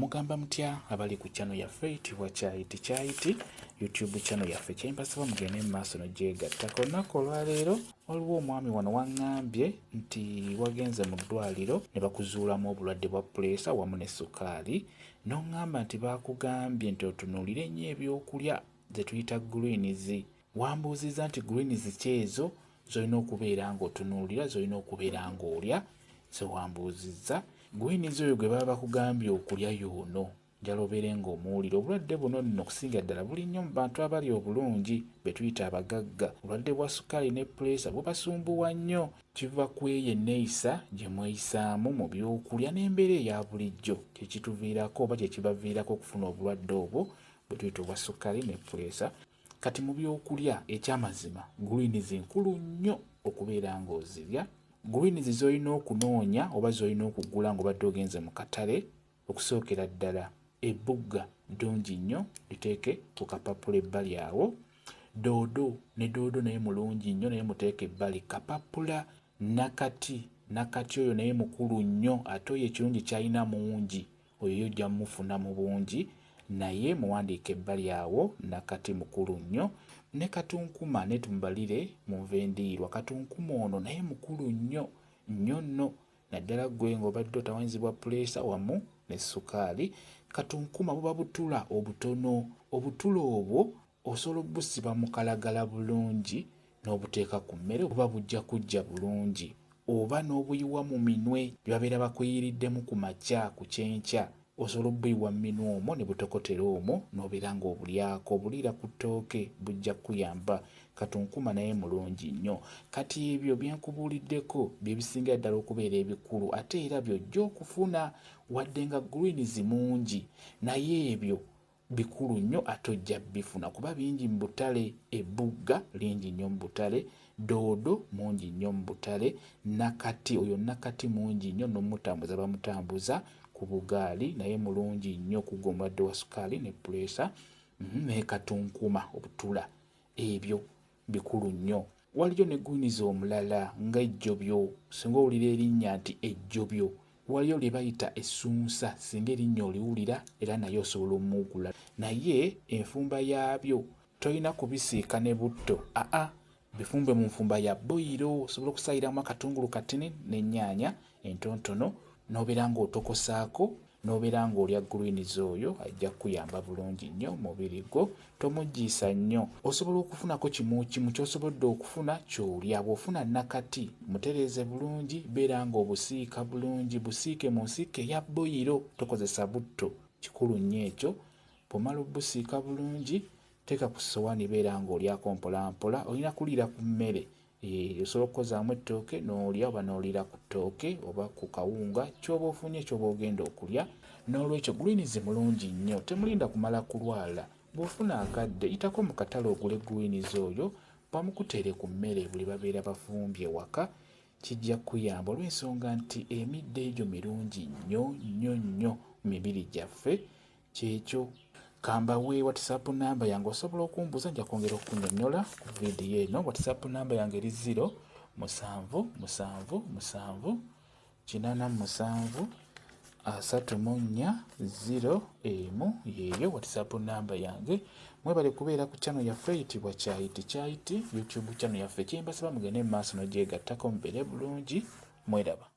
Mugamba mutya abali ku channel yaffe eyitibwa Kyayiti Kyayiti YouTube channel yaffe, kyembasaba mugende mu maaso nogyegattako. Olunaku olwaleero waliwo omwami wano waŋŋambye nti wagenze mu ddwaliro ne bakuzuulamu obulwadde bwa puleesa wamu ne sukaali, n'oŋŋamba nti baakugambye nti otunuulire nnyo ebyokulya ze tuyita greens. Wambuuzizza nti greens ki ezo z'olina okubeera ng'otunuulira, z'olina okubeera ng'olya, ze wambuuzizza. Greens oyo gwe baba bakugambye okulya y'ono, njagala obeere ng'omuwulira. Obulwadde buno nno okusinga ddala buli nnyo mu bantu abali obulungi be tuyita abagagga. Obulwadde bwa sukaali ne puleesa bubasumbuwa nnyo. Kiva ku eyo enneeyisa gye mweyisaamu mu by'okulya n'embeera eya bulijjo kye kituviirako oba kye kibaviirako okufuna obulwadde obwo bwe tuyita obwa sukaali ne puleesa. Kati mu by'okulya ekyamazima greens nkulu nnyo okubeera ng'ozirya. Greens z'olina okunoonya oba z'olina okugula ng'obadde ogenze mu katale, okusookera ddala ebbugga ddungi nnyo, liteeke ku kapapula ebbali awo. Doodo ne doodo naye mulungi nnyo, naye muteeke ebbali kapapula. Nakati, nakati oyo naye mukulu nnyo, ate oyo ekirungi ky'alina mungi, oyo ye ojja mufuna mu bungi, naye muwandiike ebbali awo, nakati mukulu nnyo. Ne katunkuma naye tumubalire mu nva endiirwa, katunkuma ono naye mukulu nnyo nnyo nno, naddala ggwe ng'obadde otawanyizibwa puleesa wamu ne sukaali. Katunkuma buba butula obutono, obutula obwo osobola obusiba mu kalagala bulungi n'obuteeka ku mmere, buba bujja kujja bulungi, oba n'obuyiwa mu minwe gye babeera bakuyiriddemu ku makya ku kyenkya, osobola obuyiwa mu minwe omwo ne butokotera omwo n'obeera ng'obulyako, obuliira ku ttooke, bujja kukuyamba. Katunkuma naye mulungi nnyo. Kati ebyo bye nkubuuliddeko bye bisingira ddala okubeera ebikulu, ate era by'ojja okufuna wadde nga greens mungi, naye ebyo bikulu nnyo ate ojja bifuna kuba bingi mu butale. Ebbugga lingi nnyo mu butale, doodo mungi nnyo mu butale, nakati oyo nakati mungi nnyo, n'omutambuza bamutambuza ku bugaali, naye mulungi nnyo kugwa omulwadde wa sukaali ne puleesa, ne katunkuma obutula, ebyo bikulu nnyo. Waliyo ne greens omulala nga ejjobyo, singa owulira erinnya nti ejjobyo, waliyo lye bayita essunsa, singa erinnya oliwulira era naye osobola omugula, naye enfumba yaabyo tolina kubisiika ne butto, aa bifumbe mu nfumba ya boyiro, osobola okusayiramu akatungulu katini n'ennyaanya entontono n'obeera ng'otokosaako n'obeera ng'olya greens oyo, ajja kukuyamba bulungi nnyo mubiri gwo, tomuggiisa nnyo. Osobola okufunako kimu kimu ky'osobodde okufuna ky'olya. Bw'ofuna nakati mutereeze bulungi, beera ng'obusiika bulungi, busiike mu nsiike eya boyiro, tokozesa butto, kikulu nnyo ekyo. Bw'omala obusiika bulungi, teeka ku ssowaani, beera ng'olyako mpolampola, olina kuliira ku mmere. Osobola okukozaamu ettooke n'olya oba n'oliira ku ttooke oba ku kawunga, ky'oba ofunye ky'oba ogenda okulya. N'olwekyo greens mulungi nnyo, temulinda kumala kulwala. Bw'ofuna akadde yitako mu katale ogule greens oyo bamukuteere ku mmere buli babeera bafumbye waka, kijja kukuyamba olw'ensonga nti emiddo egyo mirungi nnyo nnyo nnyo mu mibiri gyaffe. Kyekyo kambawe WhatsApp namba yange, osobola okumbuuza, nja kwongera okukunyonnyola ku vidiyo eno. WhatsApp namba yange eri 0 7 7 7 87 34 0 1, yeeyo WhatsApp namba yange. Mwebale kubeera ku channel yaffe eyitibwa Kyayiti Kyayiti YouTube channel yaffe. Kyembasaba mugende mu maaso n'ogyegattako, mubeere bulungi, mweraba.